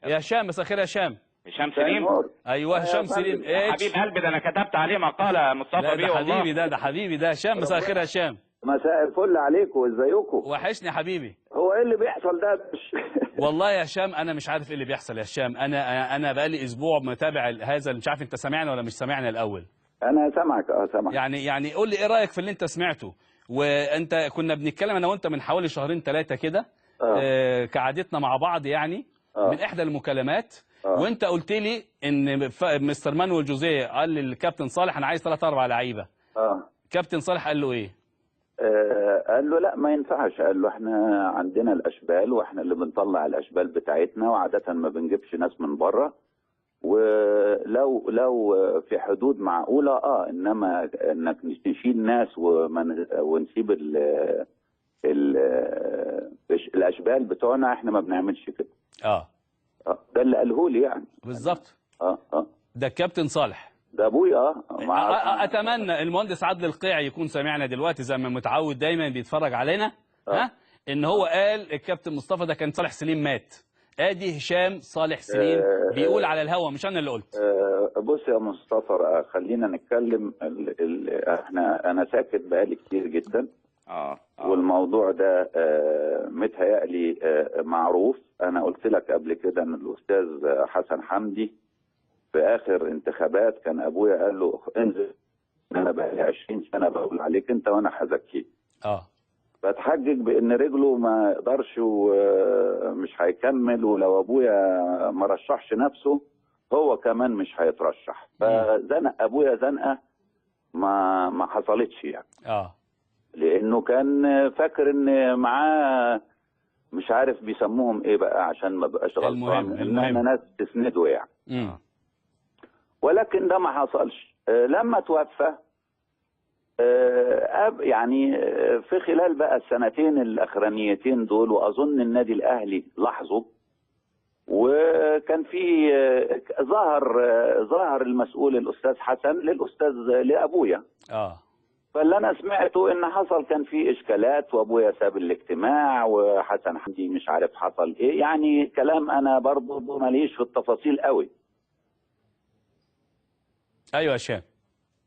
يا هشام مساء الخير يا هشام. هشام سليم. ايوه هشام سليم. يا حبيب قلبي، ده انا كتبت عليه مقاله مصطفى بيه والله. حبيبي ده حبيبي ده هشام. مساء الخير يا هشام. مساء الفل عليكم، ازيكم؟ وحشني حبيبي. هو ايه اللي بيحصل ده؟ والله يا هشام انا مش عارف ايه اللي بيحصل يا هشام. انا بقالي اسبوع متابع هذا، مش عارف انت سامعنا ولا مش سامعنا الاول. انا سامعك. سامعك. يعني قول لي ايه رايك في اللي انت سمعته؟ وانت كنا بنتكلم انا وانت من حوالي شهرين ثلاثة كده، كعادتنا مع بعض يعني، من احدى المكالمات، وانت قلت لي ان مستر مانويل جوزيه قال للكابتن صالح انا عايز 3 4 لعيبة. كابتن صالح قال له ايه؟ قال له لا ما ينفعش، قال له احنا عندنا الاشبال واحنا اللي بنطلع الاشبال بتاعتنا، وعاده ما بنجيبش ناس من بره، ولو لو في حدود معقولة، انما انك نشيل ناس ونسيب ال ال الاشبال بتوعنا، احنا ما بنعملش كده. ده اللي قاله لي يعني بالظبط. ده الكابتن صالح، ده ابويا. اتمنى المهندس عادل القيعي يكون سامعنا دلوقتي زي ما متعود دايما بيتفرج علينا. ها ان هو قال الكابتن مصطفى ده كان صالح سليم مات. ادي هشام صالح سليم بيقول على الهوا، مش انا اللي قلت. بص يا مصطفى، خلينا نتكلم. احنا انا ساكت بقالي كتير جدا. والموضوع ده متهيألي معروف. انا قلت لك قبل كده ان الاستاذ حسن حمدي في اخر انتخابات كان ابويا قال له انزل، انا بقالي 20 سنة بقول عليك انت وانا هزكيك. فتحجج بان رجله ما يقدرش ومش هيكمل، ولو ابويا ما رشحش نفسه هو كمان مش هيترشح. فزنق ابويا زنقه ما حصلتش يعني. لانه كان فاكر ان معاه مش عارف بيسموهم ايه بقى عشان ما بقاش غلطان، ان احنا ناس تسنده يعني. ولكن ده ما حصلش. لما توفى يعني في خلال بقى السنتين الاخرانيتين دول، واظن النادي الاهلي لاحظوا، وكان في ظهر المسؤول الاستاذ حسن للاستاذ لابويا. فاللي انا سمعته ان حصل كان في اشكالات، وابويا ساب الاجتماع، وحسن حمدي مش عارف حصل ايه، يعني كلام انا برضه ماليش في التفاصيل قوي. ايوه يا هشام.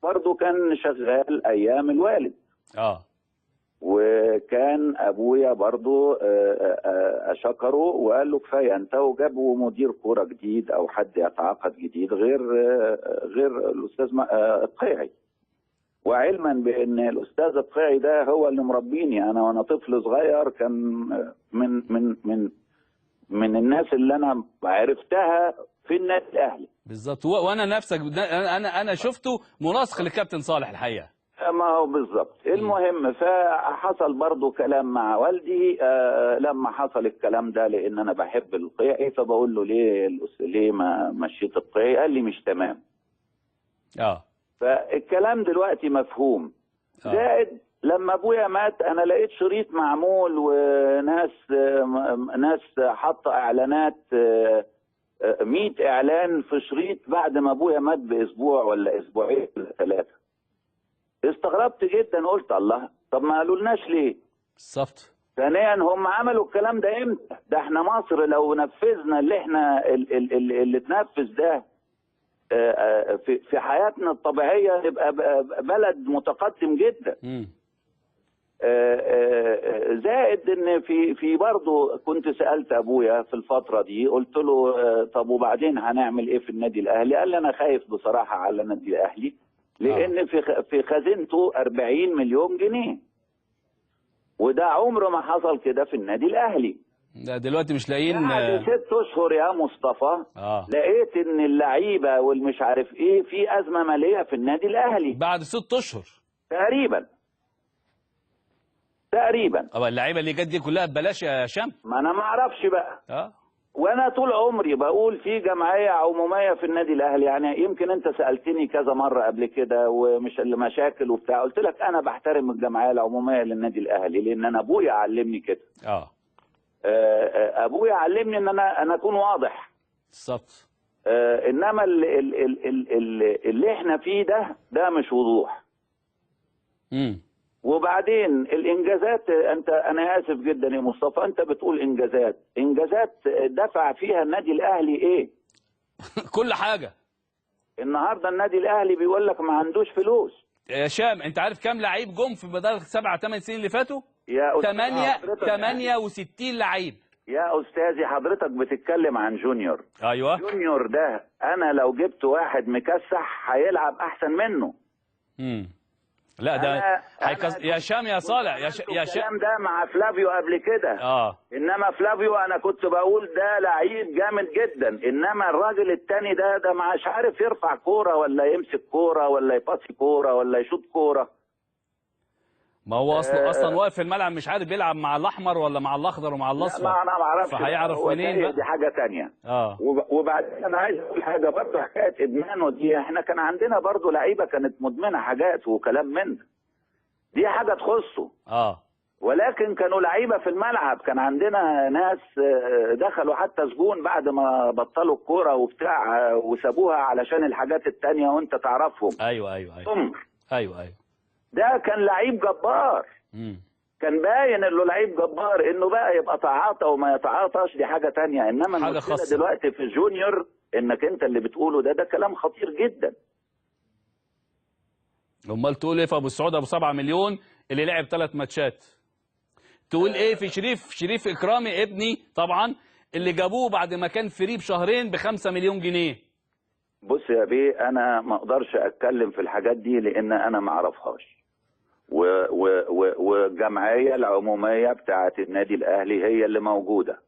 برضه كان شغال ايام الوالد. وكان ابويا برضه شكره وقال له كفاية انت، وجابوا مدير كورة جديد او حد يتعاقد جديد غير الاستاذ القيعي. وعلما بان الاستاذ القيعي ده هو اللي مربيني انا وانا طفل صغير، كان من من من من الناس اللي انا عرفتها في النادي الاهلي بالظبط. وانا نفسك انا شفته مناسق للكابتن صالح الحقيقة. ما هو بالظبط. المهم فحصل برضو كلام مع والدي. لما حصل الكلام ده، لان انا بحب القيعي، فبقول له ليه ما مشيت القيعي؟ قال لي مش تمام. فالكلام دلوقتي مفهوم. زائد لما ابويا مات انا لقيت شريط معمول، وناس ناس حاطه اعلانات، 100 اعلان في شريط بعد ما ابويا مات باسبوع ولا اسبوعين ولا 3. استغربت جدا، قلت الله، طب ما قالولناش ليه؟ بالظبط. ثانيا هم عملوا الكلام ده امتى؟ ده احنا مصر لو نفذنا اللي احنا اللي اتنفذ ده في حياتنا الطبيعية يبقى بلد متقدم جدا. زائد ان في برضه كنت سالت ابويا في الفترة دي، قلت له طب وبعدين هنعمل ايه في النادي الاهلي؟ قال لي انا خايف بصراحة على النادي الاهلي، لان في خزينته 40 مليون جنيه، وده عمره ما حصل كده في النادي الاهلي. لا دلوقتي مش لاقيين. بعد 6 اشهر يا مصطفى لقيت ان اللعيبة والمش عارف ايه في ازمة ماليه في النادي الاهلي بعد 6 اشهر تقريبا. طب اللعيبة اللي جت دي كلها ببلاش يا هشام؟ ما انا ما اعرفش بقى. وانا طول عمري بقول في جمعية عموميه في النادي الاهلي، يعني يمكن انت سالتني كذا مرة قبل كده ومش المشاكل وبتاع، قلت لك انا بحترم الجمعية العمومية للنادي الاهلي، لان انا ابويا علمني كده. ابويا علمني ان انا اكون واضح. بالظبط. انما اللي احنا فيه ده مش وضوح. وبعدين الانجازات، انت انا اسف جدا يا مصطفى، انت بتقول انجازات، انجازات دفع فيها النادي الاهلي ايه؟ كل حاجة. النهارده النادي الاهلي بيقول لك ما عندوش فلوس. يا هشام انت عارف كام لعيب جم في بدل 7 8 سنين اللي فاتوا؟ يا 68 لعيب. يا استاذي حضرتك بتتكلم عن جونيور. ايوه جونيور ده انا لو جبت واحد مكسح هيلعب احسن منه. لا ده يا هشام يا صالح يا الكلام ده مع فلافيو قبل كده. انما فلافيو انا كنت بقول ده لعيب جامد جدا، انما الراجل التاني ده مش عارف يرفع كورة ولا يمسك كورة ولا يباصي كورة ولا يشوط كورة. ما هو اصلا واقف في الملعب مش عارف بيلعب مع الاحمر ولا مع الاخضر ومع الاصفر. لا انا ما اعرفش، فهيعرف منين بقى؟ دي حاجة ثانية. وبعدين انا عايز اقول حاجة برضه، حكاية ادمانه دي، احنا كان عندنا برضه لعيبة كانت مدمنه حاجات وكلام من ده، دي حاجة تخصه. ولكن كانوا لعيبة في الملعب، كان عندنا ناس دخلوا حتى سجون بعد ما بطلوا الكورة وبتاع وسابوها علشان الحاجات الثانية وانت تعرفهم. ايوه ايوه ايوه ايوه ايوه. ده كان لعيب جبار. كان باين انه لعيب جبار، انه بقى يبقى تعاطى وما يتعاطاش دي حاجة تانية، انما المشكلة دلوقتي في الجونيور انك انت اللي بتقوله ده كلام خطير جدا. امال تقول ايه في ابو السعود ابو 7 مليون اللي لعب 3 ماتشات؟ تقول ايه في شريف اكرامي ابني طبعا اللي جابوه بعد ما كان free بشهرين ب5 مليون جنيه؟ بص يا بيه، انا ما اقدرش اتكلم في الحاجات دي لان انا ما اعرفهاش. والجمعية العمومية بتاعه النادي الاهلي هي اللي موجودة.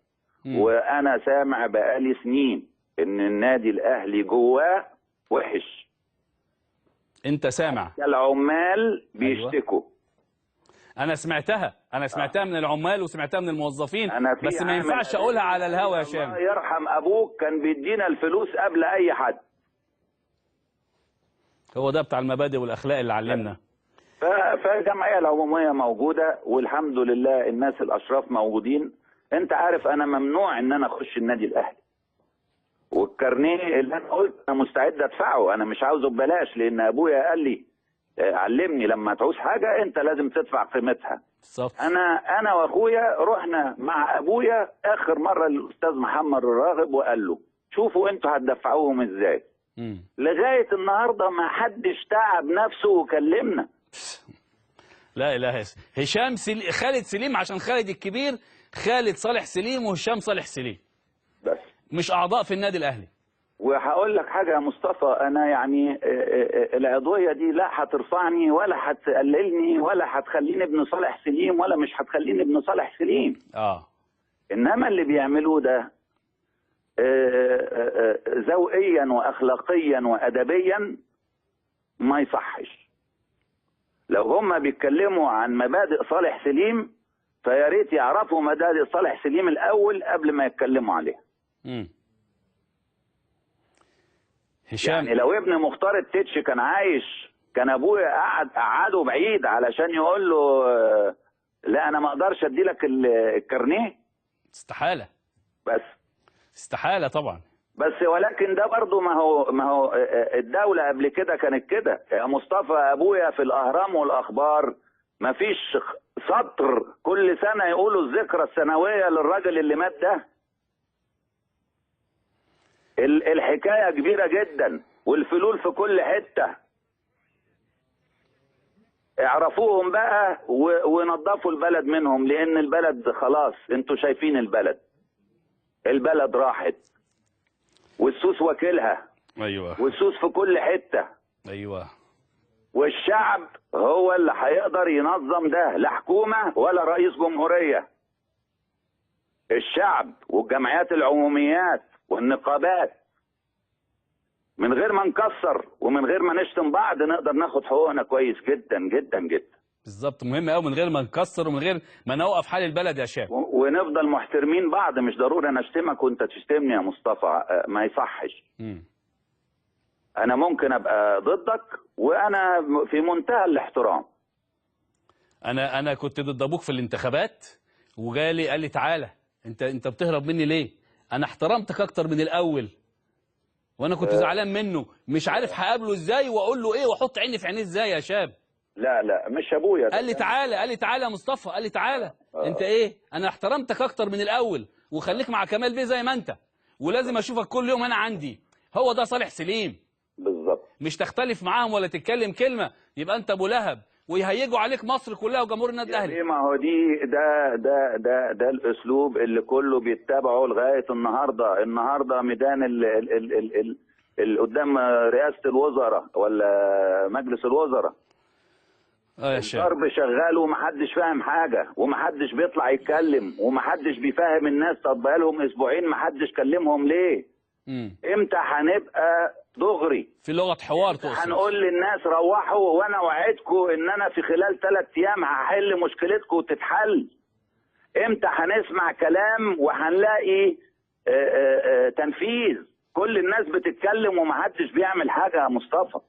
وانا سامع بقالي سنين ان النادي الاهلي جواه وحش. انت سامع؟ العمال بيشتكوا. أيوة. انا سمعتها من العمال وسمعتها من الموظفين، بس ما ينفعش اقولها على الهوا يا هشام. الله يرحم ابوك كان بيدينا الفلوس قبل اي حد. هو ده بتاع المبادئ والاخلاق اللي علمنا. فالجمعيه العمومية موجودة والحمد لله، الناس الاشراف موجودين. انت عارف انا ممنوع ان انا اخش النادي الاهلي، والكارنيه اللي انا قلت انا مستعد ادفعه، انا مش عاوزه ببلاش، لان ابويا قال لي علمني لما تعوز حاجة انت لازم تدفع قيمتها. بالظبط. انا واخويا رحنا مع ابويا اخر مرة للاستاذ محمد الراغب وقال له شوفوا انتوا هتدفعوهم ازاي. لغاية النهارده ما حدش تعب نفسه وكلمنا. لا اله الا هشام خالد سليم، عشان خالد الكبير، خالد صالح سليم وهشام صالح سليم بس مش اعضاء في النادي الاهلي. وهقول لك حاجة يا مصطفى، انا يعني العضوية دي لا هترفعني ولا هتقللني ولا هتخليني ابن صالح سليم ولا مش هتخليني ابن صالح سليم. انما اللي بيعملوه ده ذوقيا واخلاقيا وادبيا ما يصحش. لو هم بيتكلموا عن مبادئ صالح سليم فيا ريت يعرفوا مبادئ صالح سليم الاول قبل ما يتكلموا عليها. هشام، يعني لو ابن مختار التتش كان عايش كان ابويا قعدة بعيد علشان يقول له لا انا ما اقدرش ادي لك الكارنيه. استحالة. بس استحالة طبعا. بس ولكن ده برضه ما هو الدولة قبل كده كانت كده يا مصطفى. ابويا في الاهرام والاخبار ما فيش سطر كل سنة يقولوا الذكرى السنوية للراجل اللي مات ده. الحكاية كبيرة جدا والفلول في كل حتة. اعرفوهم بقى ونظفوا البلد منهم، لان البلد خلاص انتوا شايفين البلد راحت والسوس واكلها. ايوه، والسوس في كل حتة. ايوه، والشعب هو اللي هيقدر ينظم ده، لا حكومة ولا رئيس جمهورية. الشعب والجمعيات العموميات والنقابات، من غير ما نكسر ومن غير ما نشتم بعض نقدر ناخد حقوقنا كويس جدا جدا جدا. بالظبط، مهم قوي، من غير ما نكسر ومن غير ما نوقف حال البلد يا شاب، ونفضل محترمين بعض. مش ضروري انا اشتمك وانت تشتمني يا مصطفى، ما يصحش. انا ممكن ابقى ضدك وانا في منتهى الاحترام. انا كنت ضد ابوك في الانتخابات، وجالي قال لي تعالى انت بتهرب مني ليه؟ انا احترمتك اكتر من الاول، وانا كنت زعلان منه، مش عارف هقابله ازاي واقول له ايه واحط عيني في عينيه ازاي يا شاب. لا لا مش ابويا. قال لي تعالى، قال لي تعالى يا مصطفى، قال لي تعالى انت ايه، انا احترمتك اكتر من الاول، وخليك مع كمال بيه زي ما انت، ولازم اشوفك كل يوم انا عندي. هو ده صالح سليم بالظبط. مش تختلف معاهم ولا تتكلم كلمة يبقى انت ابو لهب ويهيجوا عليك مصر كلها وجمهور النادي الاهلي. ايه ما هو دي ده ده ده ده الاسلوب اللي كله بيتبعه لغاية النهارده. النهارده ميدان ال ال ال ال ال ال قدام رئاسة الوزراء ولا مجلس الوزراء. الضرب شغال ومحدش فاهم حاجة، ومحدش بيطلع يتكلم، ومحدش بيفهم الناس. طب بقالهم اسبوعين محدش كلمهم ليه؟ امتى هنبقى دغري في لغة حوار؟ تقصد هنقول للناس روحوا وانا وعدكم ان انا في خلال 3 ايام هحل مشكلتكم وتتحل. امتى هنسمع كلام وهنلاقي تنفيذ؟ كل الناس بتتكلم ومحدش بيعمل حاجة يا مصطفى.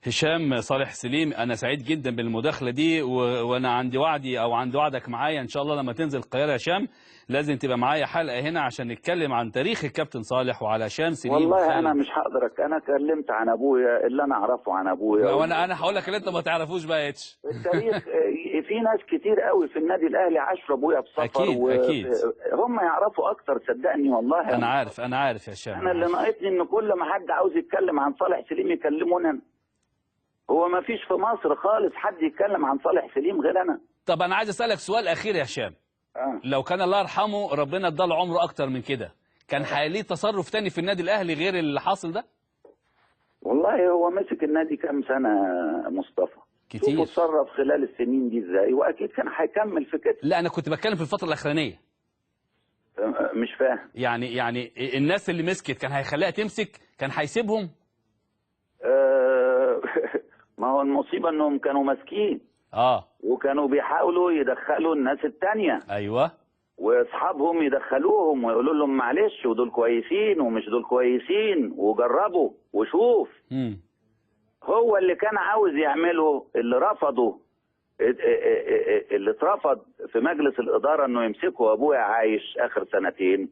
هشام صالح سليم، انا سعيد جدا بالمداخله دي، وانا عندي وعدي او عند وعدك معايا ان شاء الله لما تنزل القاهرة يا هشام لازم تبقى معايا حلقة هنا عشان نتكلم عن تاريخ الكابتن صالح وعلى هشام سليم. والله انا مش هقدر، انا اتكلمت عن ابويا اللي انا اعرفه عن ابويا، وانا هقول لك اللي انت ما تعرفوش بقى يا اتش. التاريخ في ناس كتير قوي في النادي الاهلي عاشوا ابويا بسفر. اكيد اكيد هم يعرفوا اكتر صدقني والله. انا عارف، انا عارف يا هشام. انا اللي ناقصني ان كل ما حد عاوز يتكلم عن صالح سليم يكلموني انا. هو ما فيش في مصر خالص حد يتكلم عن صالح سليم غير انا. طب انا عايز اسالك سؤال اخير يا هشام. لو كان الله يرحمه ربنا اداله عمره اكتر من كده، كان ليه تصرف تاني في النادي الاهلي غير اللي حاصل ده؟ والله هو مسك النادي كام سنة مصطفى؟ كتير. شوفوا اتصرف خلال السنين دي ازاي، واكيد كان هيكمل في كده. لا انا كنت بتكلم في الفترة الاخرانية. مش فاهم. يعني الناس اللي مسكت كان هيخليها تمسك، كان هيسيبهم؟ ما هو المصيبة انهم كانوا ماسكين. وكانوا بيحاولوا يدخلوا الناس التانية. ايوه. واصحابهم يدخلوهم ويقولوا لهم معلش ودول كويسين ومش دول كويسين وجربوا وشوف. هو اللي كان عاوز يعمله اللي رفضه، اللي اترفض في مجلس الإدارة انه يمسكه ابويا عايش اخر سنتين،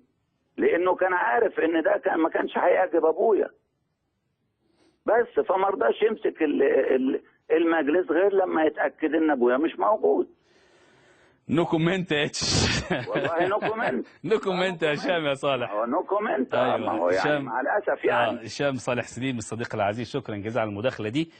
لانه كان عارف ان ده كان ما كانش هيعجب ابويا. بس فما رضاش يمسك المجلس غير لما يتأكد ان ابويا مش موجود. no comment يا اتش. والله no comment. no comment يا هشام يا صالح. no comment. ما هو يعني مع الاسف يعني. هشام صالح سليم الصديق العزيز، شكرا جزيلا على المداخلة دي.